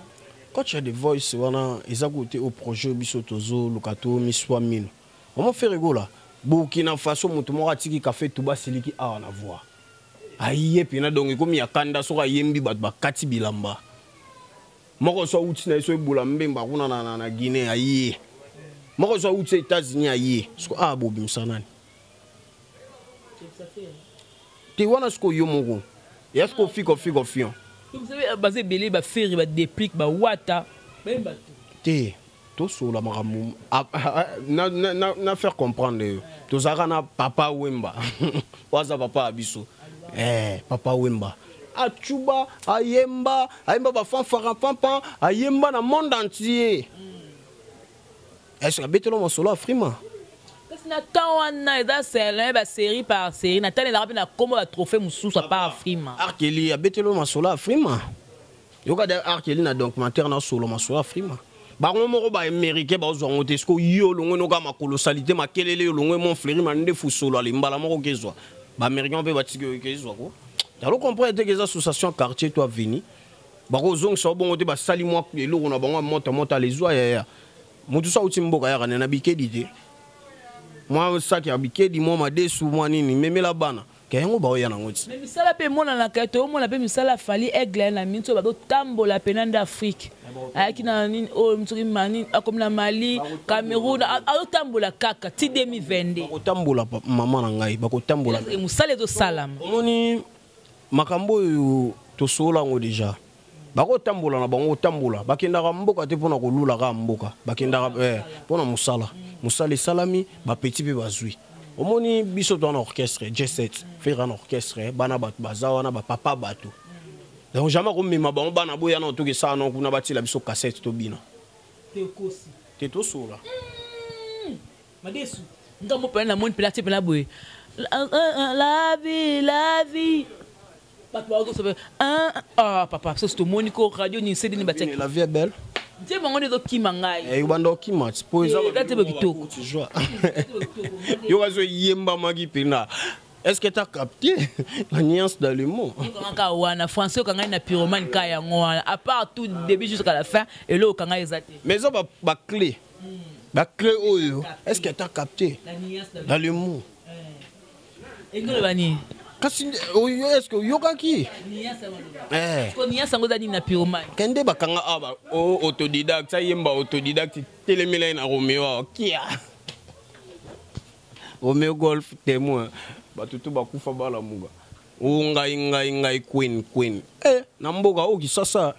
[SPEAKER 2] Coach ya The Voice wana eza kote au projet biso tozo luka to miswa mino. Maman Ferre Gola, Burkina Faso moto moko atiki café tuba siliki awa na voix. Aye pena donc ekomi ya kanda soki ayembi bato bakati bilamba. Moko so awuti na ye so ebola mbemba kuna na Guinée aye. Moko so awuti États-Unis aye. Siko ah bobimisa nani? Te wana siko yo moko. Ya siko fiko fiko fion.
[SPEAKER 1] Vous savez, baza ebele baFerre, baDeplick, bawata, bayemba to.
[SPEAKER 2] Te, tosola makambo na faire comprendre yo. Tozalaka na Papa Wemba, oyo aza papa ya biso. Papa Wemba acuba, ayemba, ayemba bafanfara pampa, ayemba na monde entier. Est-ce abetela masolo Afrima?
[SPEAKER 1] Kasi na temps wana eza selon basérie par série. Na tala ezalaka mpe na kombo batrophée mosusu à part Afrima.
[SPEAKER 2] R. Kelly abetela masolo Afrima. Yoka de R. Kelly na documentaire na solo masolo Afrima. Bango moko baaméricain bazwa yango te. Siko yo olongwe noka makolo saleté, makelele, yo olongwe Mont Fleury mandefu, solo ale mbala moko kezwa. Baaméricain mpe batiki oyo kezwa ko. Talo comprendre te ke eza association quartier to aveni. Bakozongisa bongo te, basali mwa eloko na bango ya moto moto alezwa yaya. Motu so auti mboka yaka na bikedi te, mwa saki ya bikedi, mwa madesu, mwa nini, memela bana ke yango baoya nango ti.
[SPEAKER 1] Mais misala mpe emonanaka, toomona mpe misala. Fally Aigle na minti oyo bazotambola pena nde Afrique. Ayaki na nini oyo, soki nini, akomi na Mali, Cameroun, azotambola kaka ti 2022.
[SPEAKER 2] Bakotambola, mama na ngai, bakotambola.
[SPEAKER 1] Mosala ezosalama.
[SPEAKER 2] Omoni makambo oyo tosola yango déjà. Bakotambola na bango, kotambola, bakendaka mboka te mpona kolula kaka mboka, bakendaka mpona mosala. Mosala esalami, bapeti mpe bazwi. Omoni biso toza na orchestre J7, Ferre na orchestre, bana bato baza wana, bapapa bato. Donc jamais akomema bango bana boya na toki esala na kuna, batiela biso cassette, tobina te, tosola.
[SPEAKER 1] Madesu ngambo mpena namoni mpena tie mpena boye, la vie, la vie, bato bakosobe. Ah papa, sosi tomoni ko radio nini sedi nini batiaki.
[SPEAKER 2] La vie est belle.
[SPEAKER 1] Nzembo yango nde ezokima ngai.
[SPEAKER 2] Ebanda okima ti po
[SPEAKER 1] eza te kitoko.
[SPEAKER 2] Yo kazo eyembamaki mpena. Est-ce que t'as capté la nuance dans le mot?
[SPEAKER 1] Okangaka wana français, okangai na pyromane ka yango wana. À part tout début jusqu'à la fin, elo okangai eza te.
[SPEAKER 2] Mais eza baclé, baclé oyo. Est-ce que t'as capté dans le mot?
[SPEAKER 1] Engoloba nini?
[SPEAKER 2] Kasi oyo, est-ce que oyokaki?
[SPEAKER 1] Nuance yango eza nini na pyromane?
[SPEAKER 2] Kende bakanga awa o autodidacte, ayemba autodidacte, telemela ye na Romeo awa, kia Romeo Golf témoin, bato to bakufa balamuka. O ngai ngai ngai queen queen na mboka oyo Kisasa,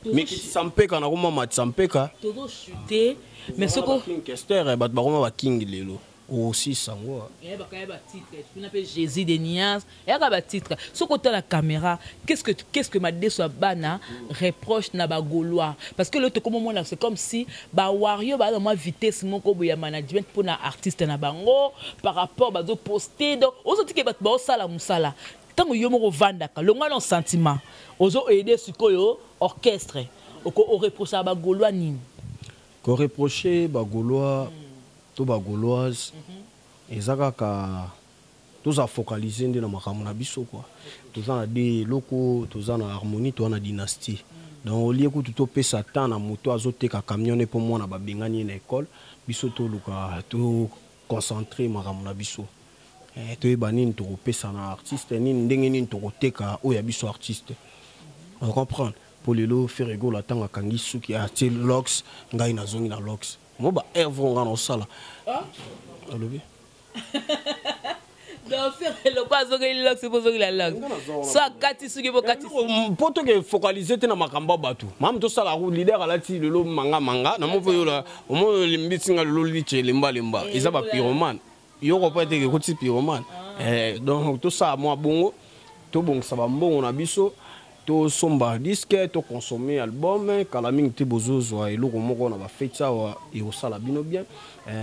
[SPEAKER 2] mikitisa mpeka na koma matisa mpeka.
[SPEAKER 1] Tozochute, mais soko
[SPEAKER 2] King Kester, bato bakoma baking lelo osisa yango.
[SPEAKER 1] Eyebaka batitre kuna mpe Jésus de nuance eyaka batitre. Soki otala caméra, qu'est-ce que madeso ya bana reproche na bagaulois? Parce que lelo tokomomona, c'est comme si bawario baza na mwa vitesse moko boye ya management mpona artiste na bango par rapport bazoposte. Donc ozotike bato baosala mosala. Ntango yo moko ovandaka longwa na sentiment, ozo aide sikoyo orchestre, oreprochaka bagaulois nini?
[SPEAKER 2] Koreproche bagaulois to bagauloise eza kaka toza focalise nde na makambo na biso kua. Toza na de eloko, toza na harmonie, toza na dynastie. Donc olie kutu topesa temps na moto azoteka camion ne mpo mwana babengani ye na école. Biso toluka toconcentre makambo na biso, toyeba nini tokopesa na artiste nini, ndenge nini tokoteka oyo ya biso artiste. Ocomprendre? Mpo lelo Ferre Gola, ntango akangi suki, atie locks, ngai nazongi na locks mo ba œuvre nga na osala alobi.
[SPEAKER 1] Donc Ferre loko azongeli locks mpo ozongela locks, so akati suki mpo kati.
[SPEAKER 2] Mpo toke focalise te na makambo ya bato. Mamu tosala leader alati lelo manga manga na mo mpo yola omo olembisi nga lelo liche lembalemba, eza bapyromane. Yoko mpo ete ekoti pyromane. Donc tosala mwa bongo, tobongisa bambongo na biso, tosomba disque, toconsommer album. Kala mingi te bozozwa eloko moko na bafeti awa, ekosala bino bien.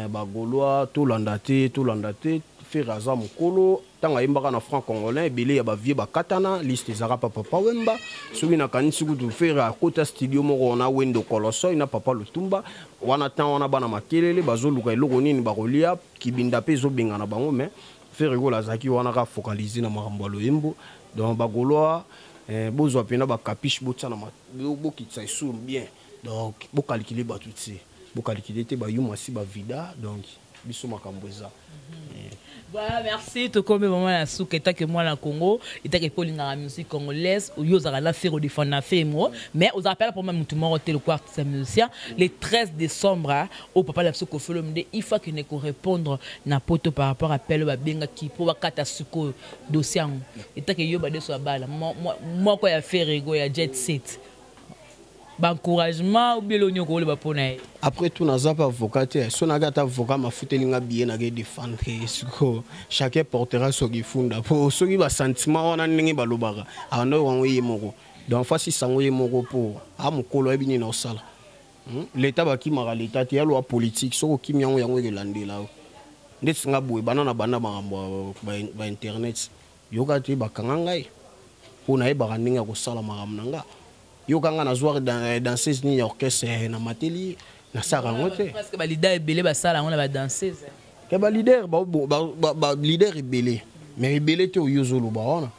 [SPEAKER 2] Bagaulois tolanda te, tolanda te. Ferre aza mokolo. Ntango ayembaka na franc congolais, ebele ya bavie bakatana liste ezalaka pa Papa Wemba. Soki nakanisi kutu, Ferre akota studio moko na Wendo Kolosoy na Papa Lutumba wana. Ntan wana bana makelele bazoluka eloko nini bakolia, kibinda mpe ezobengana bango, mais Ferre Gola azalaki wana kaka focalise na makambo ya loyembo. Donc bagaulois, bozwa mpena bacapiche, botia na bokitisa esuru bien. Donc bokalikile bato te, bokalikile te, bayuma si bavida. Donc Biso makambo eza.
[SPEAKER 1] Voilà, merci. Tokomi vraiment na suka etake mwana Congo, etake mpo olingaka musique congolaise, oyo ozalaka na Ferre odefendre na Ferre mo, mais ozalaka mpe na problème motu moko te lokola artiste musicien. Le 13 décembre, oyo papa na biso Koffi Olomide, il faut akende korépondre na poto par rapport à appel oyo babengaki mpo bakata sikoyo dossier yango. Etake yo badeso ya bala moko ya Ferre Gola ya Jet Set. Ba encouragement ou bien eloko nini okoloba mpo na ye?
[SPEAKER 2] Après tout naza pe avocat te, soki nayaki ata avocat mafuteli nga billet nake defendre ye sikoyo chacun portera son kifunda po soki ba sentiment wana ndenge balobaka abanda koyoka yango ye moko donc faut asisa yango ye moko po a mokolo ayebi nini aosala. L'etat bakimaka l'etat te ya loi politique soki okimi yango yango ekelandela yo ndeti nga boye banda na banda makambo ya ba internet yoka te bakanga ngai po nayebaka ndenge ya kosala makambo na nga. Yoka nga nazwaka danseuse nini ya orchestre na mateli nasaka yango te.
[SPEAKER 1] Parce que ba leader ebele basala yango na ba danseuse.
[SPEAKER 2] Ke ba leader ba, ba, ba, ba leader ebele mais ebele te oyo ozoloba wana.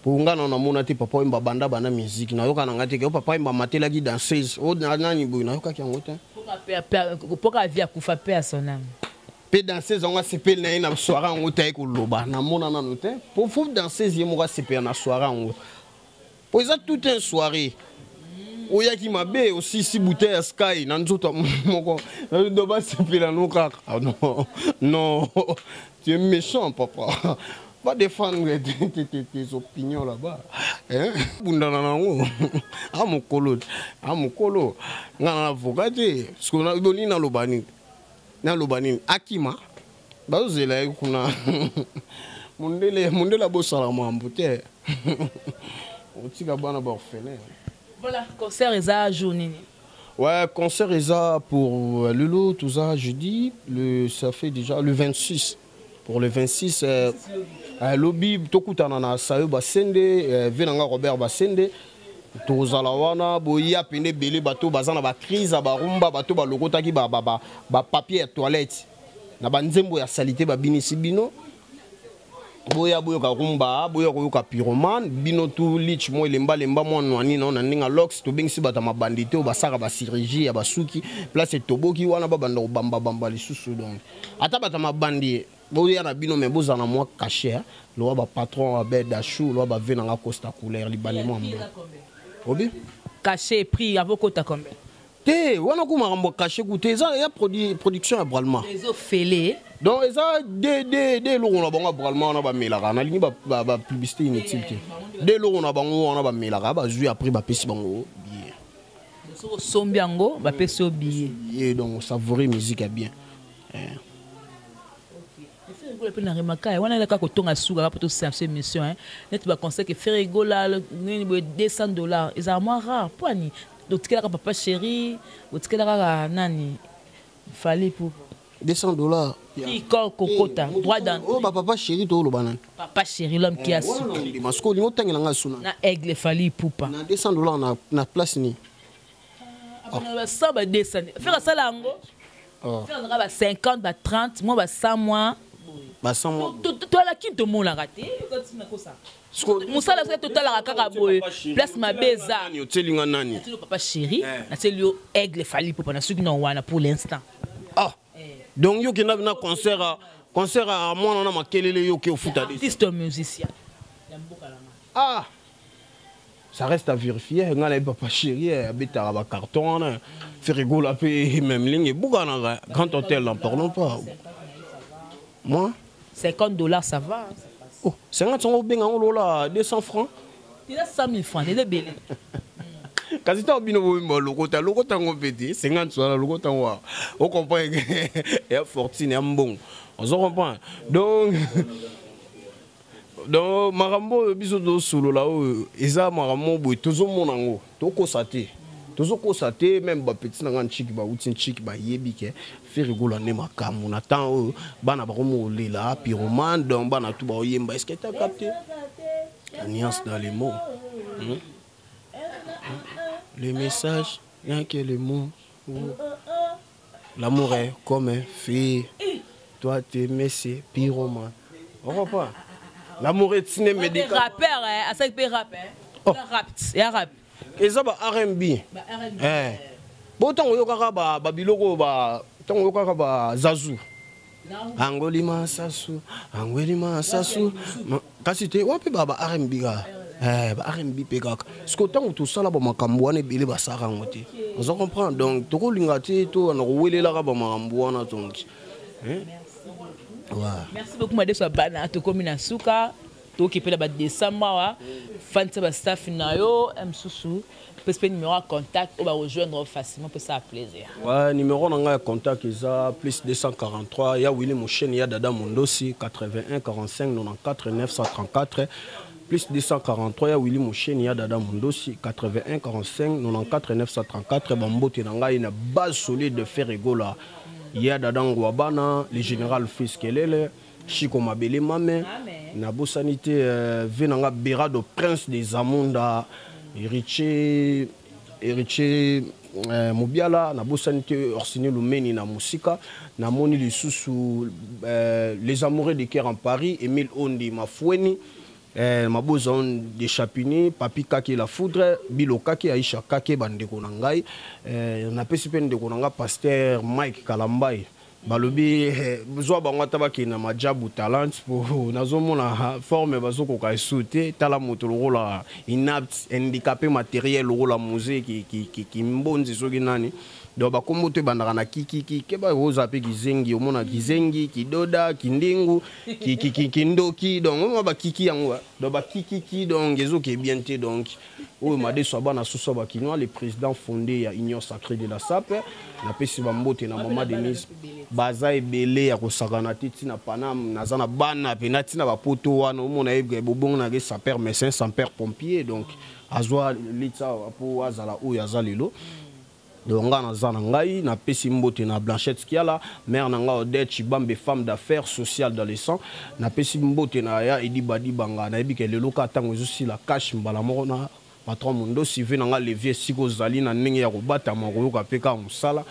[SPEAKER 2] Po nga na namona te papa Wemba banda banda musique nayoka na nga te ke papa Wemba matelaki danseuse o nani boye nayokaki yango te.
[SPEAKER 1] Poka vie akufa pe à son âme.
[SPEAKER 2] Pe danseuse yango asepeli na ye na soirée yango te aye koloba namona nanu te. Po faut danseuse ye moko asepela na soirée yango. Po eza tout un soirée. Oyaki mabe osisi bouteille ya Sky na nzoto moko. Do ba sepela no kaka. Ah non. Non. Tu es méchant papa. Va défendre tes opinions là-bas. Hein? Bundana nango. Ah mokolo. Ah mokolo. Nga na avocat te. Siko na boni na loba nini? Na loba nini? Akima. Bazozela ye kuna. Mondele, mondele abosala mambo te. Otika bana ba orphelin.
[SPEAKER 1] Voilà, concert eza jour nini?
[SPEAKER 2] Ouais, concert eza pour lelo toza jeudi, le ça fait déjà le 26. Pour le 26 lobi tokutana na Sayo Basende, venanga Robert Basende. Tozala wana boya pene ebele bato baza na ba crise ya barumba, bato balokotaki ba papier ya toilette na ba nzembo ya salite babinisi bino. Boya boyoka rumba, boya koyoka pyromane, bino tout lich mo elemba lemba mwa nwani na na ndinga lox tobengisi bato ya mabandi te oyo basaka ba chirurgie ya basuki place etoboki wana babanda kobamba bamba lisusu. Donc ata bato ya mabandi boya na bino mais bozala na mwa cachet, hein? Loa ba patron ya Bed Achou, loa ba ve nanga Costa Couleur libandi mwa mbo. Obi?
[SPEAKER 1] Cachet prix avo kota combien?
[SPEAKER 2] Te wana ku makambo ya cachet ku te eza ya production ya Bralma.
[SPEAKER 1] Ezo fele.
[SPEAKER 2] Donc eza de eloko na bango ya Bralma wana bamelaka, nalingi ba publicité inutile te. De eloko na bango wana bamelaka, bazwi après bapesi bango billet.
[SPEAKER 1] Soki osombi yango bapesi yo billet.
[SPEAKER 2] Billet donc savourer musique ya bien.
[SPEAKER 1] Ferre Gola pe na remaka ya wana elaka kotonga suka kaka po tosala biso émission, hein. Neti ba conseil que Ferre Gola nini boye 200 $, ezala mwa rare po ani otikelaka papa chéri, otikelaka kaka nani Fally pour
[SPEAKER 2] 200 $.
[SPEAKER 1] Iko kokota droit d'entrée.
[SPEAKER 2] Oh ba papa chéri to loba nani?
[SPEAKER 1] Papa chéri l'homme qui a
[SPEAKER 2] Eh, wana
[SPEAKER 1] souffert.
[SPEAKER 2] na ndima. Siko olingi otangela nga suna.
[SPEAKER 1] Na aigle Fally Ipupa.
[SPEAKER 2] Na 200 $ na place ni.
[SPEAKER 1] Ah, ba 100 ba 200. Faire ça là ngo.
[SPEAKER 2] Oh.
[SPEAKER 1] Faire ba 50 ba 30 moi ba 100 moi.
[SPEAKER 2] Ba 100 moi.
[SPEAKER 1] To la ki to mona raté.
[SPEAKER 2] Siko
[SPEAKER 1] Musala soki totalaka kaka boye, place mabe eza.
[SPEAKER 2] Nani, oteli nga nani?
[SPEAKER 1] Nateli papa chéri, nateli yo aigle Fally Ipupa na soki na wana pour l'instant.
[SPEAKER 2] Ah. Donc yo kenda na concert à concert à mwana na makelele yo ke ofuta des.
[SPEAKER 1] Artiste musicien. Ya mboka la nga.
[SPEAKER 2] Ah. Ça reste à vérifier. Nga na papa chéri, abetaka ba carton wana. Ferre Gola pe même ligne buka na nga. Grand hôtel, n'en parlons pas. Moi?
[SPEAKER 1] 50 $, ça va, hein, ça passe.
[SPEAKER 2] Oh, 50 ngo benga ngo lola 200 francs.
[SPEAKER 1] Déjà 100 000 francs, déjà belé.
[SPEAKER 2] Kasi ta bino bo mba lokota, lokota ngo pete, 50 sola lokota ngo. O comprend que ya fortune ya mbongo. On se comprend. Donc makambo oyo biso tosolola oyo eza makambo boye tozomona yango, tokosa te. Tozokosa te, même ba petit na nga nchiki bauti nchiki bayebi ke Ferre Gola nde makambo na temps oyo bana bakomi kolela pyromane, donc bana tu baoyemba. Est-ce que t'as capté la nuance dans les mots? Le message, rien que le mot. L'amour est comme un feu. Toi, tu es c'est pyromane. On comprend? L'amour est une médicament.
[SPEAKER 1] Rappeur, hein? À ça, il peut rap, hein?
[SPEAKER 2] Oh.
[SPEAKER 1] Rap, il y a rap.
[SPEAKER 2] Et ça, bah, R&B.
[SPEAKER 1] Bah, R&B.
[SPEAKER 2] Eh. Bon, tant que ba, ba biloko, ba, tant que ba, Zazu. Angoli masasu, angweli masasu. Kasi te wapi ba ba R&B kaka. Eh, ba R&B pe kaka. Siko ntango tosala ba makambo wana ebele basaka yango te. Ozo comprendre? Donc tokolinga te to na kowelelaka ba makambo wana donc. Hein? Ouais.
[SPEAKER 1] Merci beaucoup Madeso Abana, tokomi na suka. Tokepela ba décembre awa. Fantisa ba staff na yo, msusu. Pesa mpe numéro ya contact oyo bakojoindre facilement mpe ça plaisir.
[SPEAKER 2] Ouais, numéro na ngai ya contact eza plus 243 ya Willy Musheni ya Dada Mondosi 81 45 94 934 plus 243 ya Willy Musheni ya Dada Mondosi 81 45 94 934. Bambote na ngai na base solide de Ferre Gola ya Dada Ngwabana, le général Fils Kelele Chico Mabele Mame, nabosani te ve na nga Berado Prince des Amunda, héritier, héritier Mobiala, nabosani te Orsini Lumeni na musika, namoni lisusu les amoureux de cœur en Paris, Emile Ondi Mafueni, Maboza de Chapini, Papi Kake la foudre, Bilo Kake, Aisha Kake, bandeko na ngai, napesi pe ndeko na nga pasteur Mike Kalambai. Balobi, zwa bango ata bakende na Majabu Talent po nazomona forme bazokoka esu te. Tala moto lokola inapte, handicapé matériel lokola musée ki mbonzi soki nani. Donc bakombo to ebandaka na kikiki, keba oza pe kizengi, omona kizengi, kidoda, kindingu, kindoki. Donc omona bakiki yango, donc bakikiki, donc ezoke bien te. Donc oyo Madeso Abana Soso ba Kinois, le président fondé ya Union Sacrée de la SAP, napesi ba mbote na Mama Denise, baza ebele ya kosakana te tina Panam, naza na bana pe na tina ba poto wana, omona ye bobongo na ke sapeur médecin, sapeur pompier, donc azwa litsa po azala oyo aza lelo. Donc nga naza na ngai, napesi mbote na Blanchette Kiala, mère na nga Odette Chibambe, femme d'affaires sociale dans le sang, napesi mbote na ya Edi Badi Banga, nayebi ke lelo ka tango ezosila cash mbala moko na patron Mondo Sive na nga levier siko zali na ndenge ya kobatama koyoka pe ka mosala.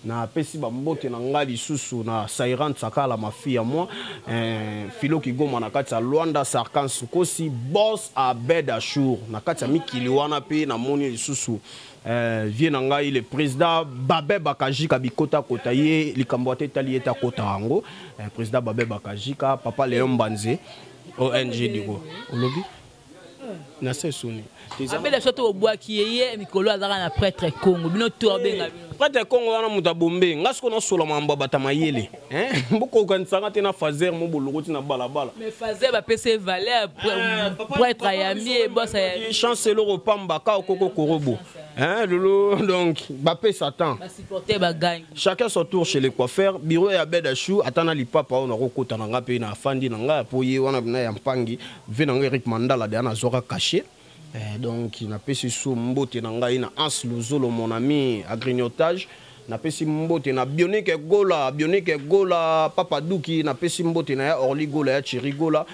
[SPEAKER 2] Napesi ba mbote na nga lisusu na Sairan Tsakala, ma fille à moi, Philo Kigoma na kati ya Luanda, Sarkan Sukosi, boss Abed Achour na kati ya mikili wana pe namoni lisusu vie na ngai le président Babé Bakajika bikota kota ye likambo ate tali eta kota yango, président Babé Bakajika, papa Léon Mbanze ONG Digo olobi na se soni.
[SPEAKER 1] Abela soto obwaki ye, ye mikolo azaka na prêtre Congo bino to abenga bino.
[SPEAKER 2] Prêtre Congo wana muta bombe nga siko na sola mamba bata mayele, hein, mboko okanisanga te na fazer mo boloko ti na balabala.
[SPEAKER 1] Mais fazer ba pese valeur, prêtre ayamie boss ayamie.
[SPEAKER 2] Chance eloko pamba ka okoko korobo, hein, lolo, donc ba pe Satan.
[SPEAKER 1] Ba supporter ba gagne.
[SPEAKER 2] Chacun son tour chez les coiffeurs, bureau ya Bed Achou, atana lipapa ona kokota na nga pe na fandi na nga po ye wana na ya mpangi, ve na nga Eric Mandala de ana zoka caché. Donc napesi su mbote na ngai na Hans Luzolo mon ami à grignotage, napesi mbote na Bionique Gola, Bionique Gola Papa Duki, napesi mbote na ya Orly Gola ya Thierry Gola.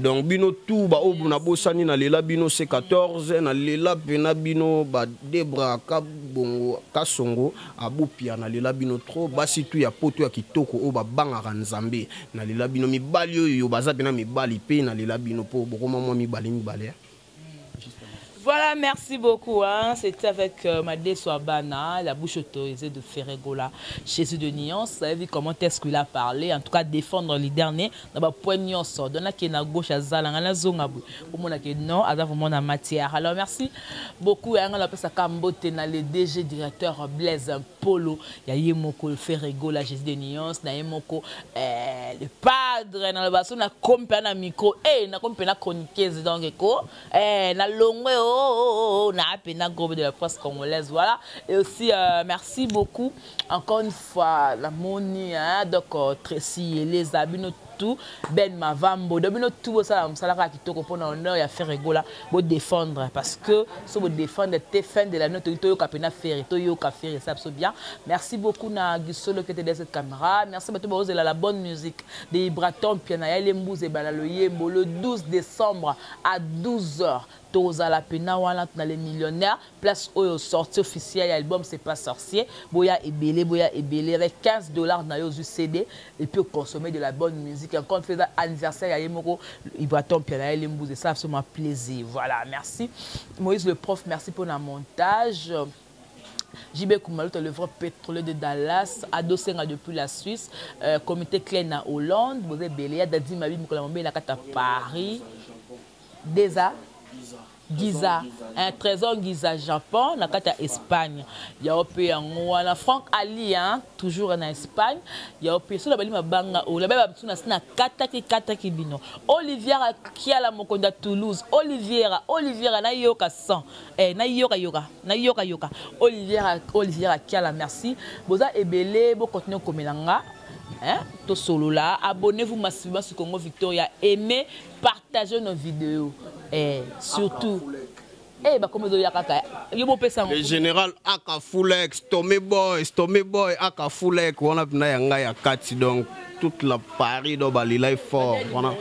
[SPEAKER 2] Donc bino tout ba obu na bosani na lela bino C14 na lela pena bino ba Debra Kabongo Kasongo Abupia na lela bino trop basi tout ya poto ya kitoko o ba bangaka Nzambe na lela bino mibali oyo baza pena mibali pe na lela bino po bokoma mwa mibali mibali.
[SPEAKER 1] Voilà, merci beaucoup. Hein. C'était avec Madeso Abana, la bouche autorisée de Ferre Gola, Jésus de Nuance. Vous avez vu comment est-ce qu'il a parlé. En tout cas, défendre les derniers. Dans ma poigne Nuance. Dans la qui est à gauche, à Zala, dans la zone, à bout. Pour moi, qui est non, à vraiment la matière. Alors, merci beaucoup. On appelle ça Kambote, dans le DG directeur Blaise Polo. Il y a Yemoko, Ferre Gola, Jésus de Nuance. Il y a Yemoko, le padre, dans le basson, on a compé un micro. Eh, on a compé la chroniqueuse dans le écho. Eh, na longwe, oh, oh, oh, na ape, na groupe de la presse congolaise, voilà. Et aussi, merci beaucoup, encore une fois, la Moni, hein, donc Tracy, les abino tout, Ben Mavambo, donc bino tout, ça, ça, ça, qui te reprend en honneur, il y a Ferre Gola, pour défendre, parce que, si vous défendre, t'es fin de l'année, tu es capé na Ferre, tu es capé Ferre, ça, c'est bien. Merci beaucoup, na Guissolo, qui était derrière cette caméra. Merci beaucoup, vous avez la bonne musique de Ibraton, Piana, Yelembouze, Balalo, Yembo, le 12 décembre à douze heures. Toza la pena wana na les millionnaires, place oyo sortie officielle album c'est pas sorcier, boya ebele, boya ebele avec 15 $ na yo zu CD et puis consommer de la bonne musique. Encore une fois anniversaire ya Yemoko Ibraton Piana Yelembouze, ça absolument plaisir. Voilà, merci Moïse le prof, merci pour le montage. JB Kumaluta, le vrai pétrolier de Dallas, Ado Senga depuis la Suisse, euh, comité Klein na Hollande, boza ebele, ya Dadi Mabi Mokolo Mabe na kati ya Paris. Deza Giza, un trésor Giza Japon na kati ya Espagne. Ya ope yango wana Franck Ali hein, toujours na Espagne. Ya ope sola bali mabanga o la ba tuna sina kataki kataki bino. Olivier Kiala mokonda Toulouse, Oliviera, Oliviera na yoka 100. Eh na yoka yoka, na yoka yoka. Olivier Olivier Kiala merci. Boza ebele bo continuer komela nga. Hein, to solola, abonnez-vous massivement sur Congo Victoria, aimez, partagez nos vidéos. Eh, surtout eh bakomi ezoya kaka yo bopesa
[SPEAKER 2] le général aka fulex tommy boy tommy boy aka fulek wana mpena ya ngai ya kati donc toute la paris donc balilai fort wana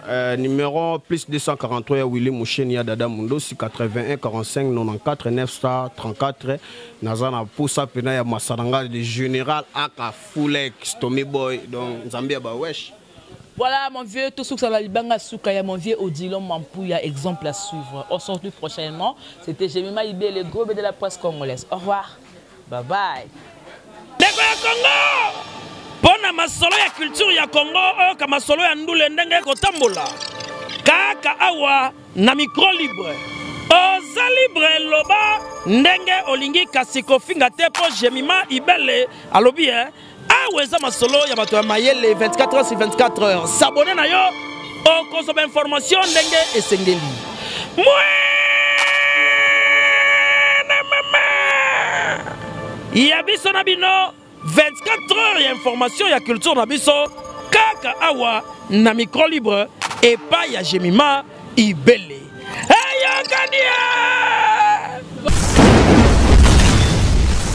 [SPEAKER 2] Euh, numéro plus 243 ya Willy Moucheni ya Dada Mundosi 81 45 94 934 naza na posa pena ya masana nga le général aka Fulex Tommy Boy donc Nzambe ya ba wesh.
[SPEAKER 1] Voilà mon vieux, tout ce que ça va libanga souka ya mon vieux Odilon Mampouya, exemple à suivre. On se retrouve prochainement. C'était Jemima Ibé, le gros de la presse congolaise. Au revoir. Bye bye.
[SPEAKER 4] Ndeko ya Congo! Mpo na masolo ya culture ya Congo, oyoka masolo ya ndule ndenge ekotambola. Kaka awa na micro libre. Oza libre loba ndenge olingi kasi kofinga te mpo Jemima Ibele alobi eh, awa eza masolo ya bato ya mayele 24 heures sur 24 heures. S'abonner na yo okozwa ba information ndenge esengeli. Mwene mama ya biso na bino 24 heures ya information ya culture na biso kaka awa na micro libre epai ya Jemima Ibele. Eyokani!